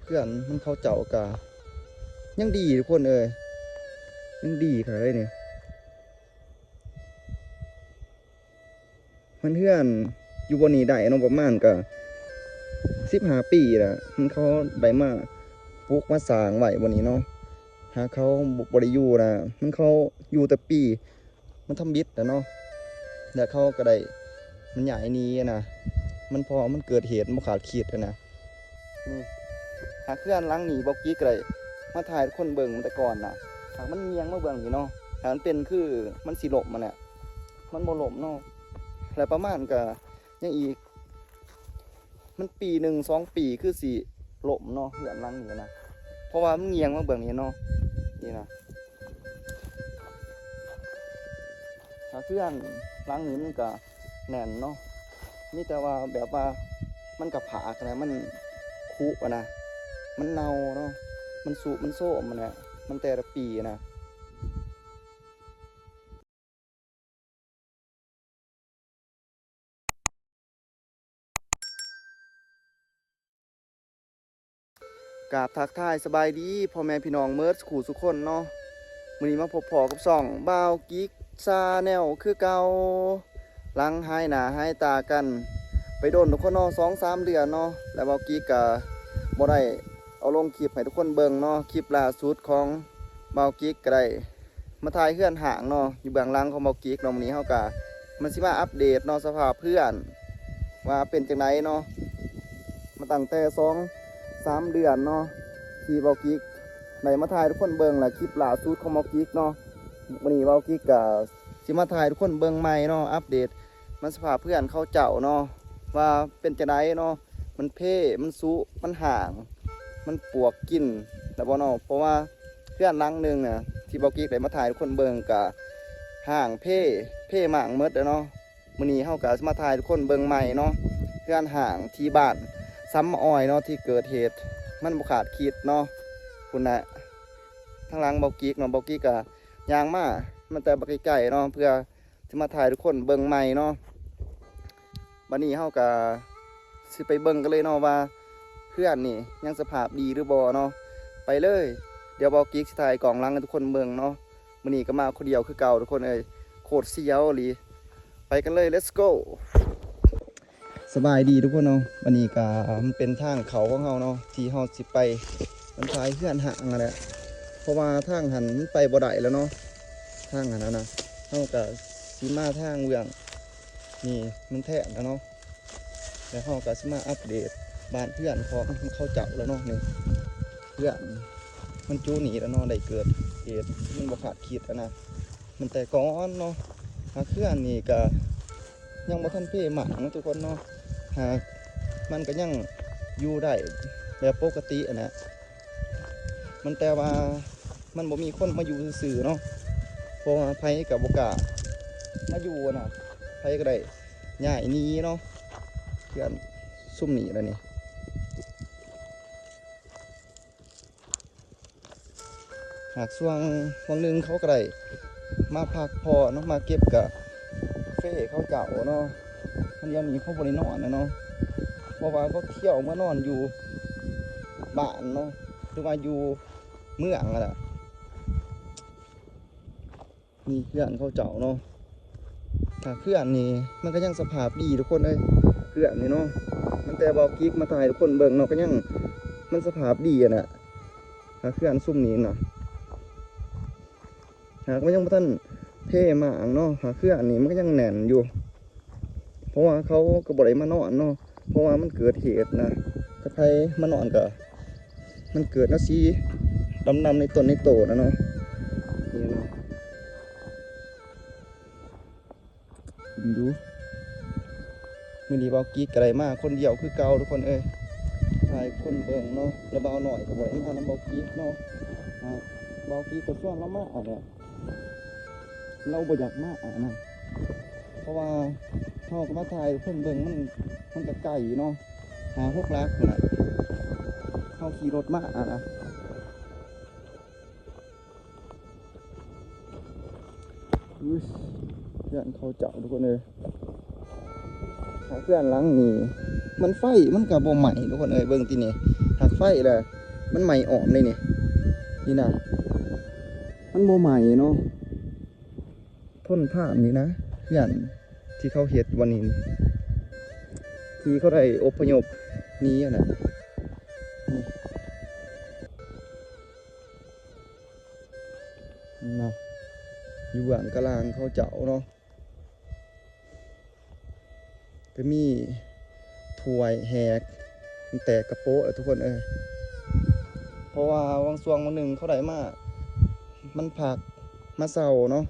ເຮືອນມັນເຂົາເຈົ້າກະຍັງດີທຸກຄົນເອີຍ ຍັງດີຂະໜາດໃດນີ້. ມັນເຮືອນຢູ່ບ່ອນນີ້ໄດ້ເນາະ ປະມານກະສິບຫ້າປີລະ ມັນເຂົາໄດ້ມາປຸກມາສ້າງໄວ້ບ່ອນນີ້ເນາະ. ຫາກເຂົາບໍ່ ບໍ່ໄດ້ຢູ່ນະ ມັນເຂົາຢູ່ແຕ່ປີ ມັນທຳອິດແຫຼະເນາະ ແລ້ວເຂົາກໍໄດ້ ມັນຍ້າຍໜີນະ ມັນ ເພາະມັນເກີດເຫດບໍ່ຄາດຄິດຫັ້ນນະ. ນີ້ ຫາກເຮືອນຫຼັງນີ້ ເບົາກິກກໍໄດ້ມາຖ່າຍໃຫ້ທຸກຄົນເບິ່ງແຕ່ກ່ອນນະ ຫາກມັນງ່ຽງມາເບິ່ງນີ້ເນາະ ຖ້າມັນເປັນຄືມັນຊິລົ້ມຫັ້ນແຫຼະ ມັນບໍ່ລົ້ມເນາະ. ແລ້ວປະມານກໍຍັງອີກ ມັນປີໜຶ່ງສອງປີຄືຊິລົ້ມເນາະ ເຮືອນຫຼັງນີ້ນະ ເພາະວ່າມັນງ່ຽງມາເບິ່ງນີ້ເນາະ ນີ້ນະ. ຖ້າເຮືອນຫຼັງນີ້ມັນກະແໜ້ນເນາະ ມີແຕ່ວ່າແບບວ່າມັນກະຜາກຫັ້ນນະ ມັນຄຸຫັ້ນນະ ມັນເນົ່າເນາະ ມັນຊຸມັນໂຊມຫັ້ນນະ ມັນແຕ່ລະປີຫັ້ນນະ. ກາບທັກທາຍສະບາຍດີພໍ່ແມ່ພີ່ນ້ອງເໝິດສູ່ສູ່ຄົນເນາະ. ມື້ນີ້ມາພົບພໍ້ກັບຊ່ອງບ່າວກິກຊາແນວຄືເກົ່າ. ຫຼັງຫາຍໜ້າຫາຍຕາກັນໄປດົນທຸກຄົນເນາະ ສອງສາມເດືອນເນາະ ແລ້ວບ່າວກິກກະບໍ່ໄດ້ເອົາລົງຄລິບໃຫ້ທຸກຄົນເບິ່ງເນາະ. ຄລິບລ່າສຸດຂອງບ່າວກິກກະໄດ້ ມາຖ່າຍເຮືອນຮ້າງເນາະ ຢູ່ເບື້ອງຫຼັງຂອງບ່າວກິກເນາະ. ມື້ນີ້ເຮົາກະ ມັນຊິມາອັບເດດເນາະ ສະພາບເຮືອນວ່າເປັນຈັ່ງໃດເນາະ ມາຕັ້ງແຕ່ສອງສາມເດືອນເນາະ ທີ່ບ່າວກິກໄດ້ມາຖ່າຍໃຫ້ທຸກຄົນເບິ່ງ ແລະ ຄລິບລ່າສຸດຂອງບ່າວກິກເນາະ. ມື້ນີ້ບ່າວກິກກະຊິມາຖ່າຍໃຫ້ທຸກຄົນເບິ່ງໃໝ່ເນາະ ອັບເດດ ມັນສະພາບເຮືອນເຂົາເຈົ້າເນາະ ວ່າເປັນຈັ່ງໃດເນາະ. ມັນເພ ມັນຊຸ ມັນຮ້າງ ມັນປວກກິນແລ້ວບໍ່ເນາະ ເພາະວ່າເຮືອນຫຼັງໜຶ່ງນະ ທີ່ບ່າວກິກໄດ້ມາຖ່າຍໃຫ້ທຸກຄົນເບິ່ງກະຮ້າງເພ ເພມ້າງໝົດແລ້ວເນາະ. ມື້ນີ້ເຮົາກະຊິມາຖ່າຍໃຫ້ທຸກຄົນເບິ່ງໃໝ່ເນາະ ເຮືອນຮ້າງທີ່ບ້ານຊຳມະອອຍເນາະ ທີ່ເກີດເຫດມັນບໍ່ຄາດຄິດເນາະ. ພຸ້ນນະ ທາງຫຼັງບ່າວກິກເນາະ ບ່າວກິກກະຍ່າງມາ ມາແຕ່ບັກໄກໆເນາະ ເພື່ອ ຊິມາຖ່າຍໃຫ້ທຸກຄົນເບິ່ງໃໝ່ເນາະ. ບັດນີ້ເຮົາກະຊິໄປເບິ່ງກັນເລີຍເນາະວ່າເຮືອນນີ້ຍັງສະພາບດີຫຼືບໍ່ເນາະ. ໄປເລີຍ ດຽວບ່າວກິກຊິຖ່າຍກ້ອງຫຼັງໃຫ້ທຸກຄົນເບິ່ງເນາະ. ມື້ນີ້ກະມາຄົນດຽວຄືເກົ່າທຸກຄົນເອີຍ ໂຄດສະຫຍອງອີ່ຫຼີ. ໄປກັນເລີຍ let's go. ສະບາຍດີທຸກຄົນເນາະ. ອັນນີ້ກະມັນເປັນທາງເຂົ້າຂອງເຮົາເນາະ ທີ່ເຮົາຊິໄປ ມັນຂາຍເຮືອນຮ້າງຫັ້ນແຫຼະ ເພາະວ່າທາງຫັ້ນມັນໄປບໍ່ໄດ້ແລ້ວເນາະ. ທາງຫັ້ນນະ ເຮົາກະຊິມາທາງເບື້ອງນີ້ ມັນແທນແລ້ວເນາະ. ແລ້ວເຮົາກະຊິມາອັບເດດບ້ານເຮືອນຂອງເຂົາເຈົ້າແລ້ວເນາະ. ນີ້ ເຮືອນມັນຈຸນີ້ແລ້ວເນາະ ໄດ້ເກີດເຫດມັນບໍ່ຄາດຄິດຫັ້ນນະ. ມັນແຕ່ກ່ອນເນາະ ຫາກເຮືອນນີ້ກະຍັງບໍ່ທັນເພມ້າງເນາະທຸກຄົນເນາະ ຫາກມັນກະຍັງຢູ່ໄດ້ແບບປົກກະຕິຫັ້ນແຫຼະ. ມັນແຕ່ວ່າມັນບໍ່ມີຄົນມາຢູ່ຊື່ໆເນາະ ເພາະວ່າໃຜກະບໍ່ກ້າມາຢູ່ນະ ໃຜກະໄດ້ຍ້າຍໜີເນາະ. ເຮືອນຊຸມນີ້ລະນີ້ ຫາກຊ່ວງ ຫວ່າງໜຶ່ງເຂົາກະໄດ້ມາພັກຜ່ອນເນາະ ມາເກັບກາເຟເຂົາເຈົ້າເນາະ. ດຽວນີ້ເຂົາບໍ່ໄດ້ນອນແລ້ວເນາະ ເພາະວ່າເຂົາທ່ຽວເມືອນອນຢູ່ບ້ານເນາະ ຫຼືວ່າຢູ່ເມືອງຫັ້ນລະ. ນີ້ເຮືອນເຂົາເຈົ້າເນາະ ຖ້າເຮືອນນີ້ມັນກະຍັງສະພາບດີທຸກຄົນເອີຍ ເຮືອນນີ້ເນາະ. ຕັ້ງແຕ່ບ່າວກິກມາຖ່າຍໃຫ້ທຸກຄົນເບິ່ງເນາະ ກະຍັງ ມັນສະພາບດີຫັ້ນແຫຼະ. ຖ້າເຮືອນຊຸມນີ້ນະ ຫາກມັນຍັງບໍ່ທັນເພມ້າງເນາະ ຖ້າເຮືອນນີ້ມັນກະຍັງແໜ້ນຢູ່ ເພາະວ່າເຂົາກະບໍ່ໄດ້ມານອນເນາະ ເພາະວ່າມັນເກີດເຫດນະ. ຖ້າໃຜມານອນກະ ມັນເກີດແນວສີດຳໆໃນຕົນໃນໂຕນະເນາະ. ນີ້ເນາະ ເບິ່ງດູ ມື້ນີ້ບ່າວກິກກະໄດ້ມາຄົນດຽວຄືເກົ່າທຸກຄົນເອີຍ ຖ່າຍຄົນເບິ່ງເນາະ. ແລ້ວບ່າວນ້ອຍກະບໍ່ໄດ້ມານຳບ່າວກິກເນາະ ບ່າວກິກກະຊວນລາວມາແຫຼະ ລາວບໍ່ຢາກມານະ ເພາະວ່າເຮົາກະມາຖ່າຍຄົນເບິ່ງ ມັນ ມັນກະໄກເນາະ ຫ້າຫົກຫຼັກພຸ້ນນະ ເຮົາຂີ່ລົດມານະ. ອຸ້ຍ ເຮືອນເຂົາເຈົ້າທຸກຄົນເອີຍ ຖ້າເຮືອນຫຼັງນີ້ມັນໄຟມັນກະບໍ່ໄໝ້ທຸກຄົນເອີຍ. ເບິ່ງຕິນີ້ ຫາກໄຟລະ ມັນໄໝ້ອ້ອມເດ້ນີ້ ນີ້ນະ ມັນບໍ່ໄໝ້ເນາະ. ທົນທານນີ້ນະ ເຮືອນທີ່ເຂົາເຮັດວັນນີ້ ທີ່ເຂົາໄດ້ອົບພະຍົບໜີຫັ້ນນະ ນີ້ນະ ຢູ່ເບື້ອງກະລາງເຂົາເຈົ້າເນາະ. ກໍມີຖ້ວຍແຫກ ມັນແຕກກະໂປະແລ້ວທຸກຄົນເອີຍ. ເພາະວ່າຫວ່າງຊ່ວງຫວ່າງໜຶ່ງເຂົາໄດ້ມາ ມັນພັກມາເຊົາເນາະ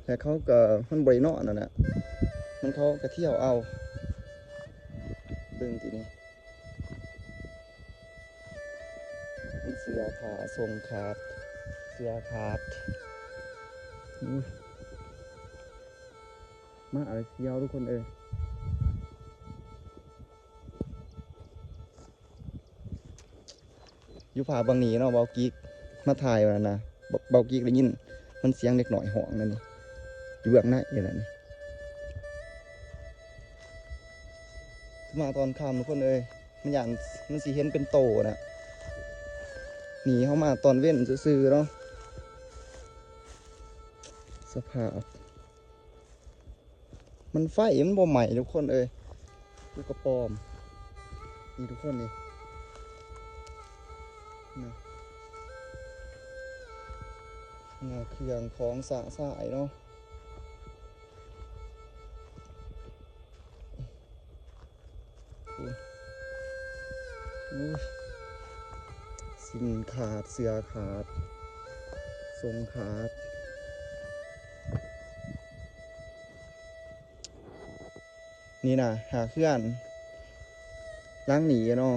ແລ້ວເຂົາກໍ ມັນບໍ່ໄດ້ນອນນັ້ນແຫຼະ ມັນ ເຂົາກໍທ່ຽວເອົາ. ເບິ່ງຕິນີ້ ມັນເສື້ອຂາດ ສົ້ງຂາດ ເສື້ອຂາດ ໂອ້ຍ. ມາອາເຊຍທຸກຄົນເອີຍ. ຢູ່ພາບເບື້ອງນີ້ເນາະ ເບົາກິກມາຖ່າຍວ່ານະ ເບົາ ເບົາກິກໄດ້ຍິນມັນສຽງເດັກນ້ອຍຮ້ອງນັ້ນນີ້ ຢູ່ເບື້ອງໃນນີ້ແຫຼະນີ້. ມາຕອນຄ່ຳທຸກຄົນເອີຍ ມັນຢ້ານມັນຊິເຫັນເປັນໂຕນະ. ນີ້ເຮົາມາຕອນເວັນຊື່ໆເນາະ. ສະພາບ ມັນໄຟມັນບໍ່ໄໝ້ທຸກຄົນເອີຍ ຢູ່ກະປອມ ນີ້ທຸກຄົນນີ້ ນະ ເຄື່ອງຂອງຊະຊາຍເນາະ. ໂອ້ຍ ໂອ້ຍ ສິ້ນຂາດ ເສື້ອຂາດ ສົ້ງຂາດ ນີ້ນະ ຫາກເຮືອນຫຼັງນີ້ເນາະ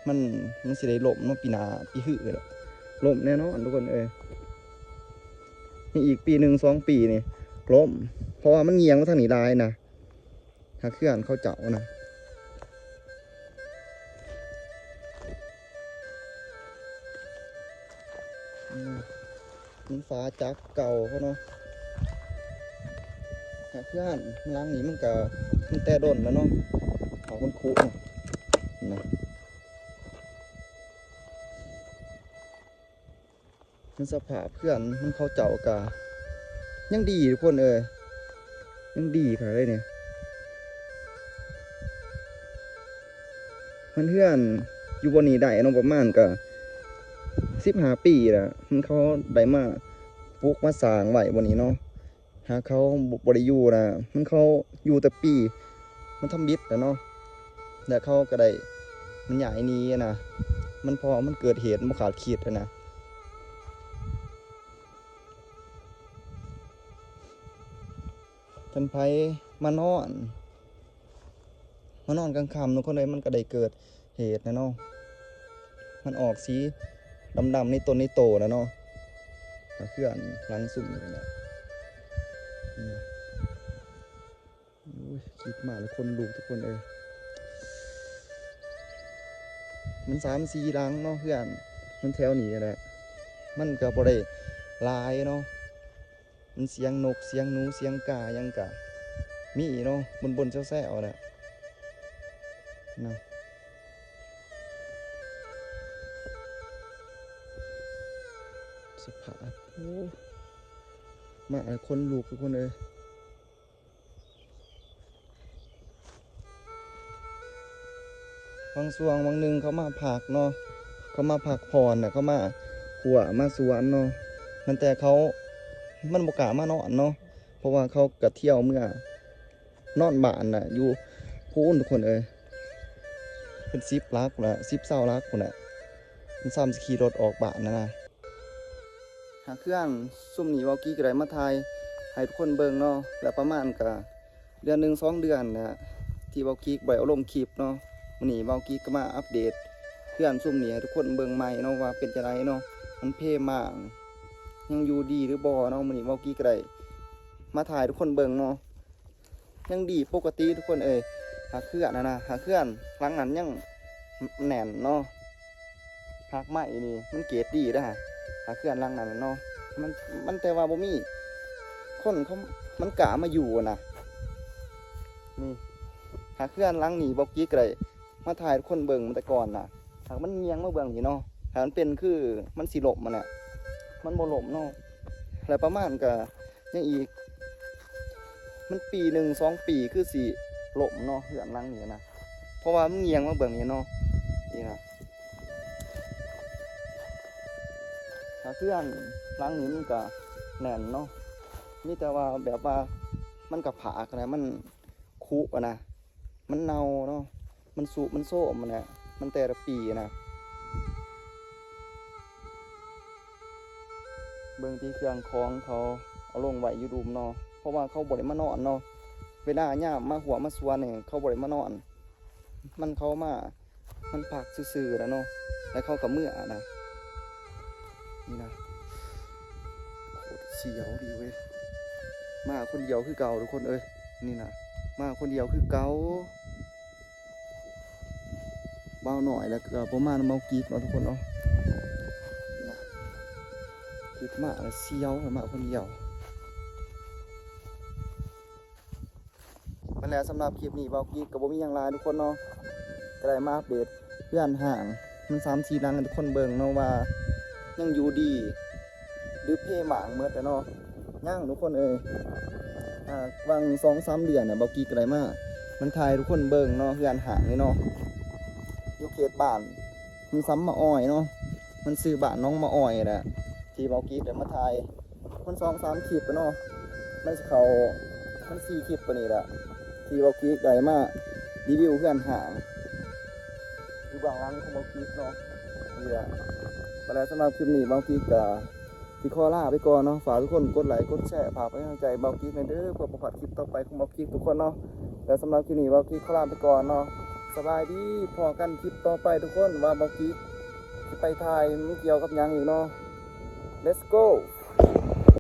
ມັນ ມັນຊິໄດ້ລົ້ມເນາະ ປີໜ້າປີຮືແຫຼະ ລົ້ມແນ່ນອນທຸກຄົນເອີຍ. ໃນອີກປີໜຶ່ງສອງປີນີ້ລົ້ມ ເພາະວ່າມັນງ່ຽງມາທາງນີ້ຫຼາຍນະ. ຫາກເຮືອນເຂົາເຈົ້ານະ ອືມ ມັນຝາຈັກເກົ່າເຂົາເນາະ. ຫາກເຮືອນຫຼັງນີ້ມັນກະ ມັນແຕ່ດົນແລ້ວເນາະ ເຂົາມັນຄຸນະ ນະ. ມັນສະພາບເຮືອນມັນເຂົາເຈົ້າກະຍັງດີທຸກຄົນເອີຍ ຍັງດີຂະໜາດເລີຍນີ້. ມັນເຮືອນຢູ່ບ່ອນນີ້ໄດ້ເນາະ ປະມານກະສິບຫ້າປີລະ ມັນເຂົາໄດ້ມາປຸກມາສ້າງໄວ້ບ່ອນນີ້ເນາະ. ຫາກເຂົາບໍ່ ບໍ່ໄດ້ຢູ່ນະ ມັນເຂົາຢູ່ແຕ່ປີ ມັນທຳອິດແຫຼະເນາະ ແລະເຂົາກໍໄດ້ ມັນຍ້າຍໜີນະ ມັນ ເພາະມັນເກີດເຫດບໍ່ຄາດຄິດນະ. ຄັນໃຜມານອນ ມານອນກາງຄ່ຳທຸກຄົນເອີຍ ມັນກໍໄດ້ເກີດ ເຫດນະເນາະ ມັນອອກສີດຳໆ ໃນຕົນໃນໂຕນະເນາະ ກໍເຮືອນຫຼັງຊຸມນີ້ແຫຼະ. ອືມ ໂອ້ຍ ຄິດມາແລ້ວຂົນລຸກທຸກຄົນເອີຍ ມັນສາມສີ່ຫຼັງເນາະ ເຮືອນມັນແຖວນີ້ແຫຼະ ມັນກໍບໍ່ໄດ້ຫຼາຍເນາະ. ມັນສຽງນົກ ສຽງໜູ ສຽງກາຫຍັງກະມີເນາະ ບົນໆແຊວໆນະ ນະ ສະພາບ ໂອ້ ມາແລ້ວຂົນລຸກທຸກຄົນເອີຍ. ບາງຊ່ວງບາງໜຶ່ງເຂົາມາພັກເນາະ ເຂົາມາພັກຜ່ອນນະ ເຂົາມາຂົວມາສວນເນາະ ມັນແຕ່ເຂົາ ມັນບໍ່ກ້າມານອນເນາະ ເພາະວ່າເຂົາກະທ່ຽວເມືອນອນບ້ານນະ ຢູ່ພຸ້ນທຸກຄົນເອີຍ ເປັນສິບຫຼັກພຸ້ນນະ ສິບຊາວຫຼັກພຸ້ນນະ ມັນຊ້ຳຊິຂີ່ລົດອອກບ້ານນະນະ. ຫາກເຮືອນຊຸມນີ້ເວົ້າກີ້ກໍໄດ້ມາຖ່າຍໃຫ້ທຸກຄົນເບິ່ງເນາະ ແລະປະມານກະເດືອນໜຶ່ງສອງເດືອນນະ ທີ່ເວົ້າກີ້ບໍ່ໄດ້ເອົາລົງຄລິບເນາະ. ມື້ນີ້ເວົ້າກີ້ກໍມາອັບເດດເຮືອນຊຸມນີ້ໃຫ້ທຸກຄົນເບິ່ງໃໝ່ເນາະ ວ່າເປັນຈັ່ງໃດເນາະ ມັນເພໝ້າງ ຍັງຢູ່ດີຫຼືບໍ່ເນາະ. ມື້ນີ້ເວົ້າກີ້ກໍໄດ້ມາຖ່າຍໃຫ້ທຸກຄົນເບິ່ງເນາະ. ຍັງດີປົກກະຕິທຸກຄົນເອີຍ. ຫາກເຮືອນຫັ້ນນະ ຫາກເຮືອນຫຼັງນັ້ນຍັງແໜ້ນເນາະ. ຫາກໄມ້ນີ້ມັນເກດດີເດ້ ຫາກເຮືອນຫຼັງນັ້ນເນາະ. ມັນ ມັນແຕ່ວ່າບໍ່ມີຄົນເຂົາ ມັນກ້າມາຢູ່ນະ. ນີ້ ຫາກເຮືອນຫຼັງນີ້ເວົ້າກີ້ກໍໄດ້ມາຖ່າຍໃຫ້ທຸກຄົນເບິ່ງແຕ່ກ່ອນນະ. ຫາກມັນຍ່ຽງມາເບື້ອງນີ້ເນາະ. ຖ້າມັນເປັນຄືມັນຊິລົ້ມຫັ້ນແຫຼະ ມັນບໍ່ລົ້ມເນາະ. ແລ້ວປະມານກໍຍັງອີກ ມັນປີໜຶ່ງສອງປີຄືຊິລົ້ມເນາະ ເຮືອນຫຼັງນີ້ນະ ເພາະວ່າມັນງ່ຽງມາເບື້ອງນີ້ເນາະ ນີ້ນະ. ຖ້າເຮືອນຫຼັງນີ້ມັນກໍແໜ້ນເນາະ ມີແຕ່ວ່າແບບວ່າມັນກໍຜາກຫັ້ນນະ ມັນ ຄຸຫັ້ນນະ ມັນເນົ່າເນາະ ມັນຊຸມັນໂຊມຫັ້ນແຫຼະ ມັນແຕ່ລະປີນະ. ເບິ່ງທີ່ເຄື່ອງຂອງເຂົາເອົາລົງໄວ້ຢູ່ລຸ່ມເນາະ ເພາະວ່າເຂົາບໍ່ໄດ້ມານອນເນາະ. ເວລາຍາມມາຫົວມາສວນນີ້ ເຂົາບໍ່ໄດ້ມານອນ ມັນເຂົ້າມາ ມັນພັກຊື່ໆລະເນາະ ແລ້ວເຂົາກໍເມືອນະ. ນີ້ນະ ໂຄດສຽວດີເວີຍ ມາຄົນດຽວຄືເກົ່າທຸກຄົນເອີຍ. ນີ້ນະ ມາຄົນດຽວຄືເກົ່າ ບ່າວນ້ອຍ ແລ້ວກໍບໍ່ມານຳບ່າວກິກເນາະທຸກຄົນເນາະ. ນີ້ນະ ຄິດມາແລ້ວສຽວ ມາຄົນດຽວ. ນັ້ນແຫຼະ ສຳລັບຄລິບນີ້ບ່າວກິກກໍບໍ່ມີຫຍັງຫຼາຍທຸກຄົນເນາະ ກໍໄດ້ມາອັບເດດເຮືອນຮ້າງມັນສາມສີ່ຫຼັງໃຫ້ທຸກຄົນເບິ່ງເນາະ ວ່າຍັງຢູ່ດີ ຫຼືເພໝ້າງໝົດແລ້ວເນາະ. ຍັງທຸກຄົນເອີຍ ອ່າ ຫວ່າງສອງສາມເດືອນນະ ບ່າວກິກກໍໄດ້ມາ ມັນຖ່າຍໃຫ້ທຸກຄົນເບິ່ງເນາະ ເຮືອນຮ້າງນີ້ເນາະ ຢູ່ເຂດບ້ານ ມັນຊຳມະອ້ອຍເນາະ ມັນຊື່ບ້ານໜອງມະອ້ອຍແຫຼະ ທີ່ບ່າວກິກໄດ້ມາຖ່າຍ ມັນສອງສາມຄລິບແລ້ວເນາະ ມັນຊິເຂົ້າ ມັນສີ່ຄລິບປານນີ້ແຫຼະ ທີ່ບ່າວກິກໄດ້ມາຣີວິວເຮືອນຮ້າງ ຢູ່ເບື້ອງຫຼັງຂອງບ່າວກິກເນາະ. ນີ້ແຫຼະ ບັດແລ້ວສຳລັບຄລິບນີ້ບ່າວກິກກໍຊິຂໍລາໄປກ່ອນເນາະ ຝາກທຸກຄົນກົດໄລກົດແຊ ຝາກເປັນກຳລັງໃຈບ່າວກິກແດ່ເດີ ເພື່ອບໍ່ພາດຄລິບຕໍ່ໄປຂອງບ່າວກິກທຸກຄົນເນາະ. ແລ້ວສຳລັບຄລິບນີ້ບ່າວກິກຂໍລາໄປກ່ອນເນາະ ສະບາຍດີ ພໍ້ກັນຄລິບຕໍ່ໄປທຸກຄົນ ວ່າບ່າວກິກຊິໄປຖ່າຍມັນກ່ຽວກັບຫຍັງອີກເນາະ. Let's go.